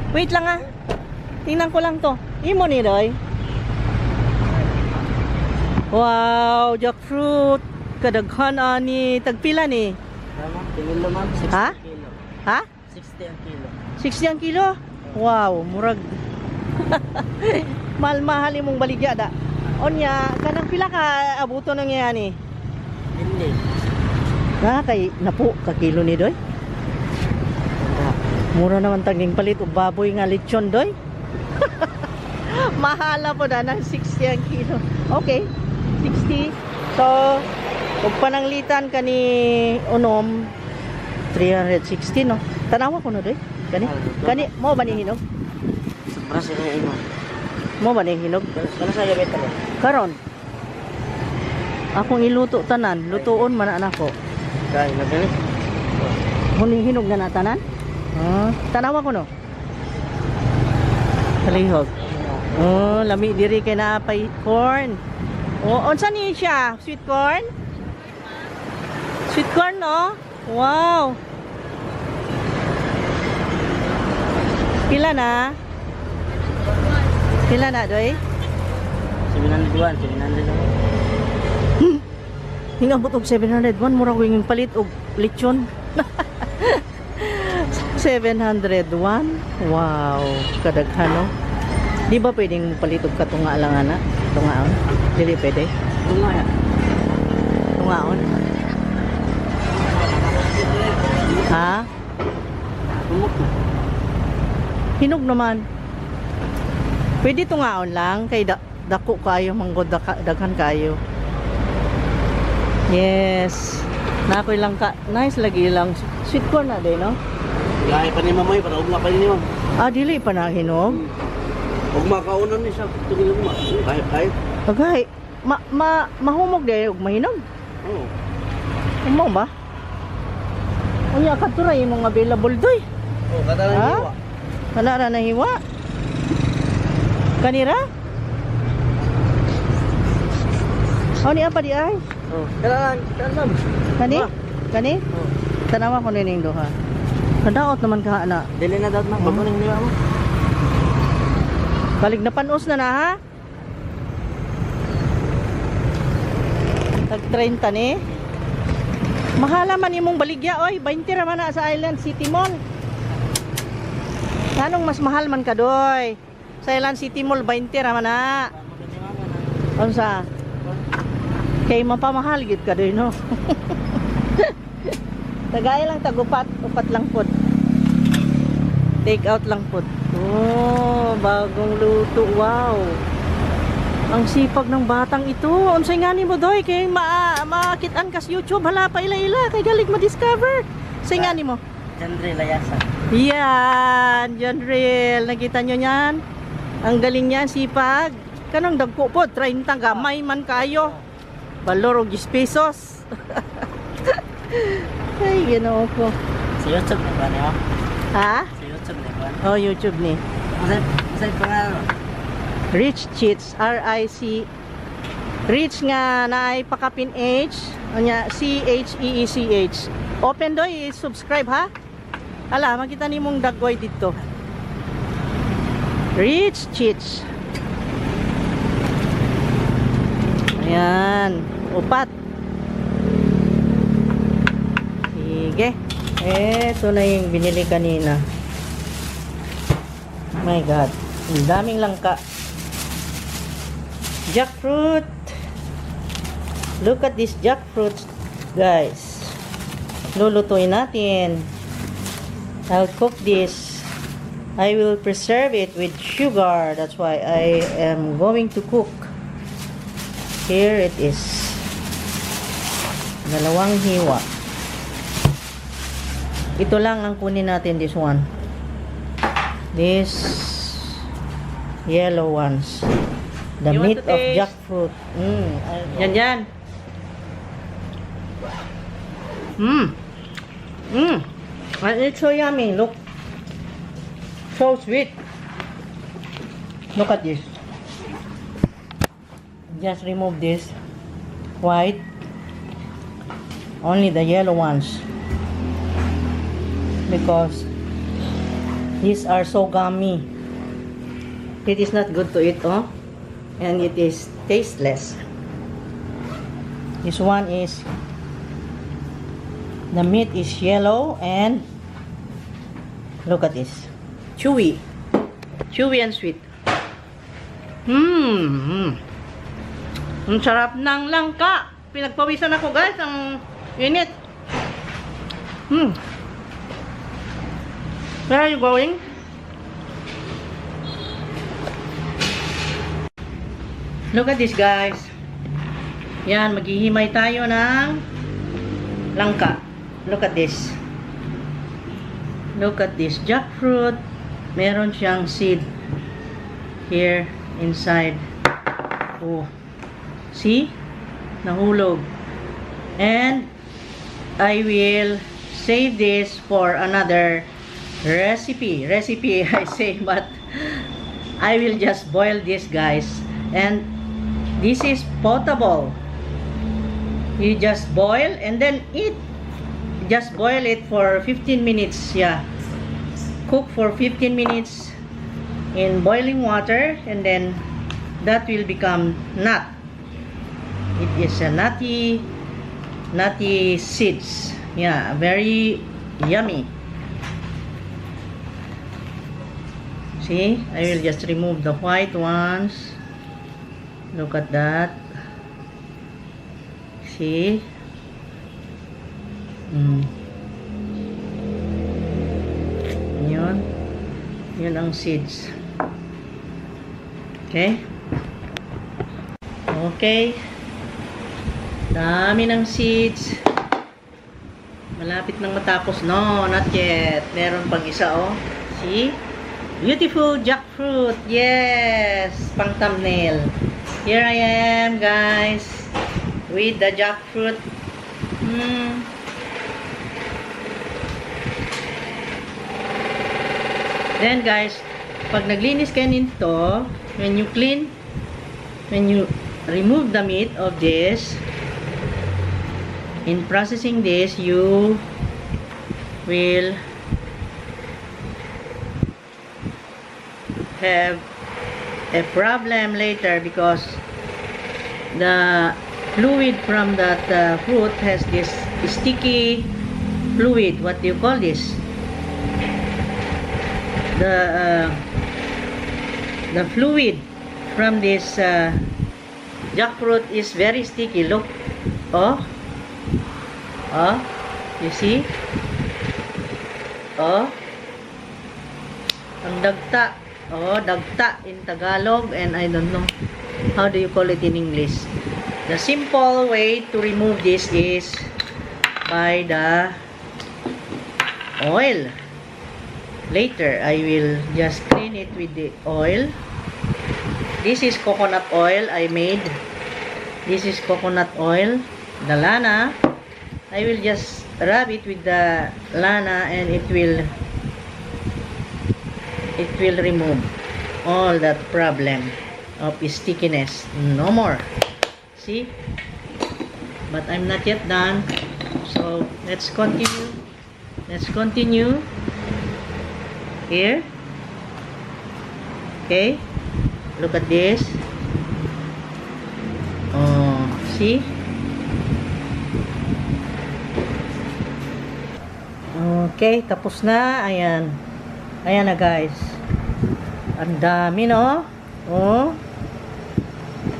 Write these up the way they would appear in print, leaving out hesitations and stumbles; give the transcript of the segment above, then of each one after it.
Wait lang ah. Tingnan ko lang to. Imo ni Roy. Wow, jackfruit. Kadaghan ani. Tagpila ni? Tama, kilo, ma'am, 60 Ha? Kilo. Ha? 60 ang kilo. 60 ang kilo? Wow, murag. Mahal-mahal imong baligya da. Onya, kanang pila ka abuto nang yani? Hindi. Na kay napo ka kilo ni Doy. Mura naman taging palit og baboy nga lechon, Doy. Mahala po na ng 60 ang kilo. Okay, 60. So, ug pananglitan kani unom 360, no. Tanawa ko no, Doy. Kani kani mo ba ni hinog? Sobra sa imo. Mo ba ni hinog? Kano sa gabit ka? Karon. Akong iluto tanan, lutuon man na nako. Kay nagani. Huning hinog na na tanan? Ah, tanawa ko no. Kalihog. Oh, lami diri kay naa pay corn. Oh, unsa ni siya? Sweet corn? Sweet corn, no? Wow. Pila na? Pila na, Doy? 701, 700. Hingabot og 701, mura ko yung palit og lechon. 701. Wow, kadaghan, no. Di ba pwedeng palit og katunga lang ana? Tungaon? Dili pwede. Tunga ya. Tungaon. Ha? Tumok. Hinog naman. Pwede tungaon lang kay dako kayo manggod daghan kayo. Yes. Nakoy lang ka. Nice lagi lang. Sweet corn na din, no? Lahi pa ni mamoy para ugma pa ninyo. Ah, dili pa na hinog. Ugma kaunon ni sa tungil ugma. Kay kay. Agay, ma, ma mahumog day og mahinog. Oh. Umo ba? Unya kadto ra imong available, doy. Oh, kada Ha? hiwa. Kana ra na hiwa. Kanira? Oh, ni apa di ay? Oh, kada lang, kada lang. Kani? Diba? Kani? Oh. Tanawa ko nining duha. Kadaot naman ka na. Dili na daw ma'am, bago ning niwa mo. Balig na panos na na ha. Tag 30 ni. Mahala man imong baligya oy, 20 ra man na sa Island City Mall. Anong mas mahal man ka, doy? Sa Island City Mall 20 ra man na. Unsa? Kay mapamahal gid ka, doy, no. Tagay lang tagupat, upat lang pod. Take out lang pod. Oh, bagong luto. Wow. Ang sipag ng batang ito. Unsay nga nimo, doy, kay makit-an kas YouTube hala pa ila-ila kay galig ma-discover. Unsay nga nimo? Jandre Layasa. Yan, John Real. Nakita nyo yan? Ang galing niyan, sipag. Kanang dagko po, 30 gamay man kayo. Balor og 10 pesos. Ay, Ginoo ko. Sa YouTube ni ba niyo? Ha? Sa YouTube ni ba? Oh, YouTube ni. Unsay unsay pangalan? Rich Cheats, R-I-C. Rich nga naay pakapin H, unya C-H-E-E-C-H. Open doy, subscribe ha. Ala, makita nimong dagway dito. Rich Cheats. Ayan, upat. Sige. Eto na yung binili kanina. My God. Ang daming langka. Jackfruit. Look at this jackfruit, guys. Lulutuin natin. I'll cook this. I will preserve it with sugar. That's why I am going to cook. Here it is. Dalawang hiwa. Ito lang ang kunin natin, this one. This yellow ones. The You want meat to of taste? jackfruit. Yan yan. And it's so yummy. Look. So sweet. Look at this. Just remove this white. Only the yellow ones. Because These are so gummy. It is not good to eat, oh. And it is tasteless. This one is, the meat is yellow and look at this. Chewy. Chewy and sweet. Ang sarap ng langka. Pinagpawisan ako, guys. Ang init. Where are you going? Look at this, guys. Yan, maghihimay tayo ng langka. Look at this. Look at this jackfruit. Meron siyang seed here inside. Oh. See? Nahulog. And I will save this for another recipe. Recipe, I say, but I will just boil this, guys. And this is potable. You just boil and then eat. Just boil it for 15 minutes. Yeah. Cook for 15 minutes in boiling water and then that will become nut. It is a nutty seeds. Yeah, very yummy. See, I will just remove the white ones. Look at that. See? Yun. Yun ang seeds. Okay? Okay. Dami ng seeds. Malapit nang matapos. No, not yet. Meron pang isa, oh. See? Beautiful jackfruit. Yes! Pang thumbnail. Here I am, guys. With the jackfruit. Then, guys, pag naglinis kayo nito, when you clean, when you remove the meat of this, in processing this, you will have a problem later because the fluid from that fruit has this sticky fluid. What do you call this? The fluid from this jackfruit is very sticky. Look, oh, oh, you see? Oh, ang dagta. Oh, dagta in Tagalog, and I don't know how do you call it in English. The simple way to remove this is by the oil. Later, I will just clean it with the oil. This is coconut oil I made. This is coconut oil, the lana. I will just rub it with the lana and it will remove all that problem of stickiness. No more. See? But I'm not yet done. So, let's continue. Let's continue. Here. Okay. Look at this. Oh, see? Okay, tapos na. Ayan. Ayan na, guys. Ang dami, no? Oh.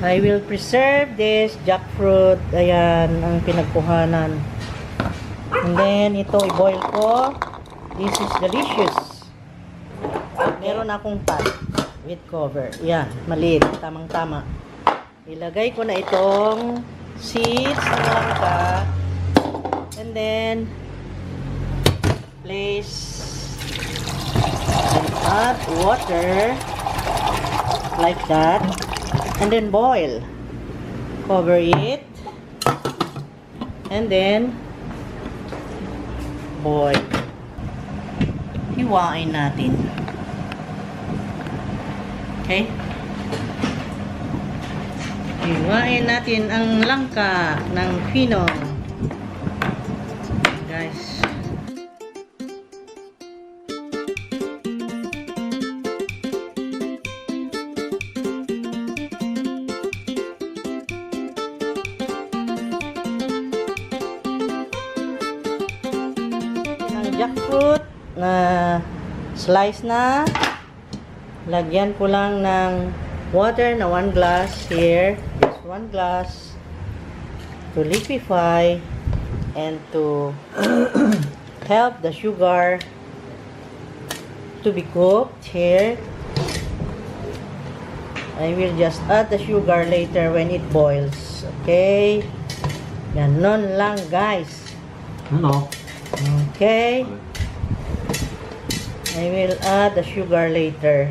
I will preserve this jackfruit. Ayan, ang pinagkuhanan. And then, ito, i-boil ko. This is delicious. Meron akong pot with cover. Yan, maliit. Tamang-tama. Ilagay ko na itong seeds ng langka. And then, place and add water like that. And then boil. Cover it. And then, boil. Hiwain natin. Okay? Hiwain natin ang langka ng pino. Guys. Jackfruit na slice na. Lagyan ko lang ng water na 1 glass here. Just 1 glass to liquefy and to help the sugar to be cooked here. I will just add the sugar later when it boils. Okay? Ganon lang, guys. Ano? Okay? I will add the sugar later.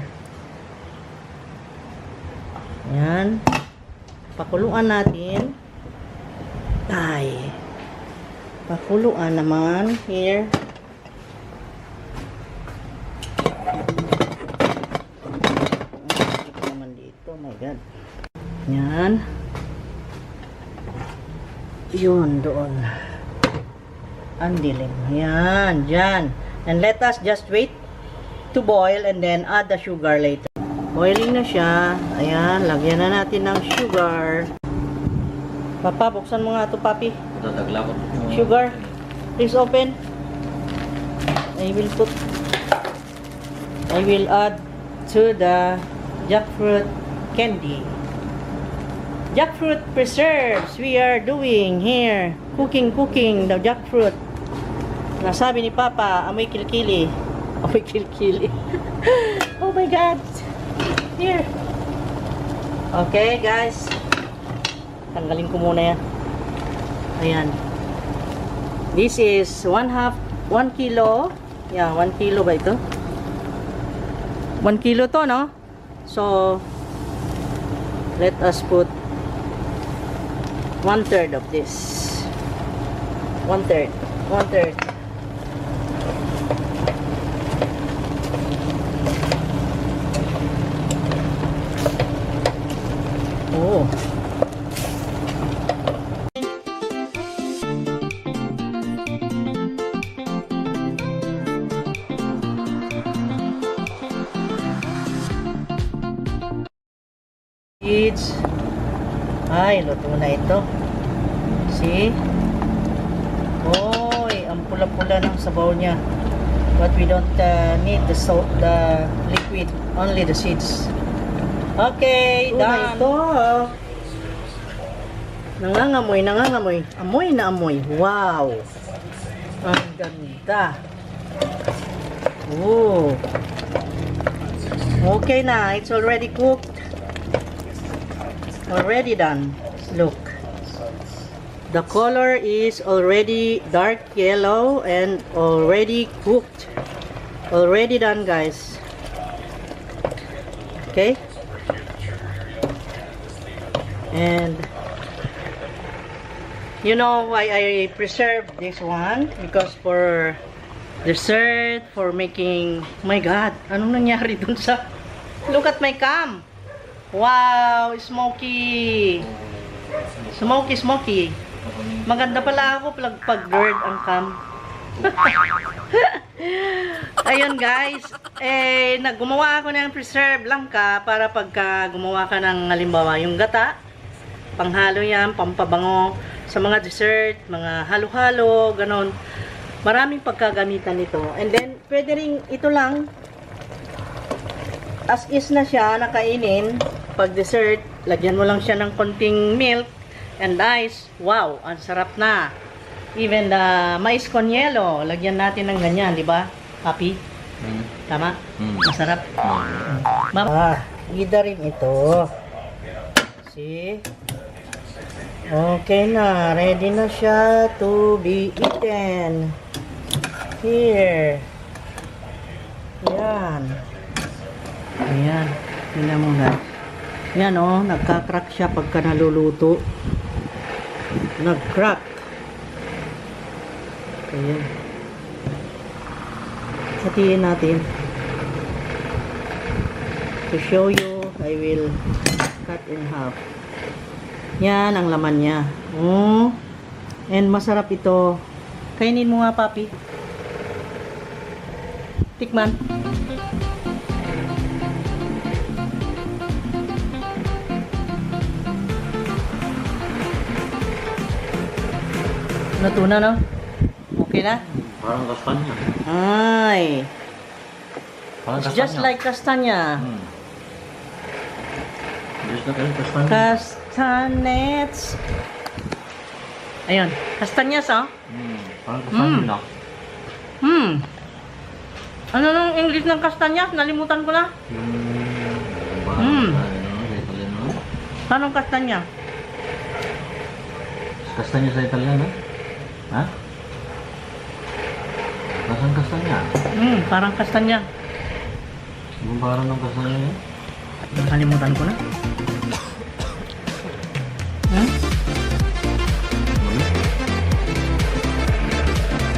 Yan. Pakuluan natin. Ay. Pakuluan naman here. Ito naman dito. Oh my God. Yan. Yun, doon. Ang dilim. Yan, dyan. And let us just wait to boil and then add the sugar later. Boiling na siya. Ayan, lagyan na natin ng sugar. Papa, buksan mo nga ito, Papi. Tatagla ko. Sugar. Please open. I will add to the jackfruit candy. Jackfruit preserves we are doing here. Cooking, cooking the jackfruit. Nasabi ni Papa, amoy kilikili. Amoy kilikili. Oh my God. Here. Okay, guys. Tanggalin ko muna yan. Ayan. This is 1/2, 1 kilo. Yeah, 1 kilo ba ito? 1 kilo to, no? So, let us put 1/3 of this. 1/3. 1/3. Oh. Seeds. Ay, luto na ito. See? Oy, ang pula-pula ng sabaw niya. But we don't need the salt, the liquid, only the seeds. Okay, done. Ito. Nangangamoy, nangangamoy. Amoy na amoy. Wow. Ang ganda. Oh. Okay na, it's already cooked. Already done. Look. The color is already dark yellow and already cooked. Already done, guys. Okay? And you know why I preserve this one? Because for dessert, for making, my God, anong nangyari dun sa, look at my cam. Wow, smoky. Smoky, smoky. Maganda pala ako pag bird ang cam. Ayun guys, eh, naggumawa ako ng preserve langka para pagka gumawa ka ng halimbawa yung gata, panghalo yan, pampabango sa mga dessert, mga halo-halo, ganon. Maraming pagkagamitan nito. And then, pwede rin ito lang, as is na siya, nakainin. Pag dessert, lagyan mo lang siya ng konting milk and ice. Wow, ang sarap na. Even the mais con yelo, lagyan natin ng ganyan, di ba? Papi? Tama? Mm. Masarap. Ah, ida rin ito. See? Okay na. Ready na siya to be eaten. Here. Yan. Ayan. Tingnan mo, guys. Yan oh, nagka-crack siya pagka naluluto. Nag-crack. Ayan. Hatiin natin. To show you, I will cut in half. Yan ang laman niya. Oh. And masarap ito. Kainin mo nga, Papi. Tikman. Luto na, no? Okay na? Parang kastanya. Ay. Parang It's just like kastanya. Just like kastanya. Castanets. Ayun. Kastanyas, oh. Parang kastanya na. Ano nung English ng kastanyas? Nalimutan ko na. Ano, sa Italiano? Anong kastanya? Kastanya sa Italiano? Ha? Nasaan kastanya? Parang kastanya. Yung parang ng kastanya yun? Nakalimutan ko na. Ano?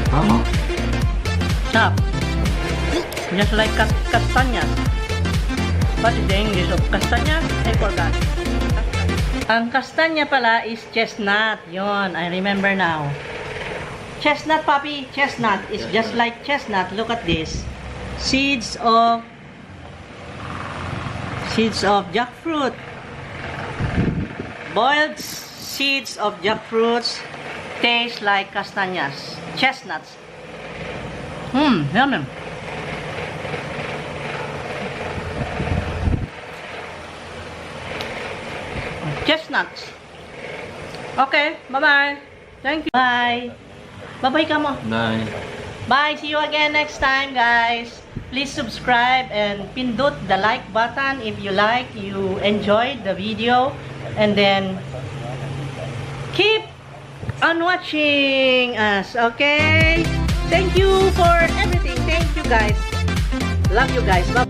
Tama. Stop. Just like kastanyas. What is the English of kastanya? I forgot. Ang kastanya pala is chestnut. Yon, I remember now. Chestnut, papi. Chestnut is just Chestnut. Like chestnut. Look at this. Seeds of jackfruit. Boiled seeds of jackfruits taste like castañas, chestnuts. Yummy. Chestnuts. Okay, bye-bye. Thank you. Bye. Bye-bye kamo. Bye. Bye. See you again next time, guys. Please subscribe and pindot the like button if you like, you enjoyed the video. And then, keep on watching us, okay? Thank you for everything. Thank you, guys. Love you guys. Bye.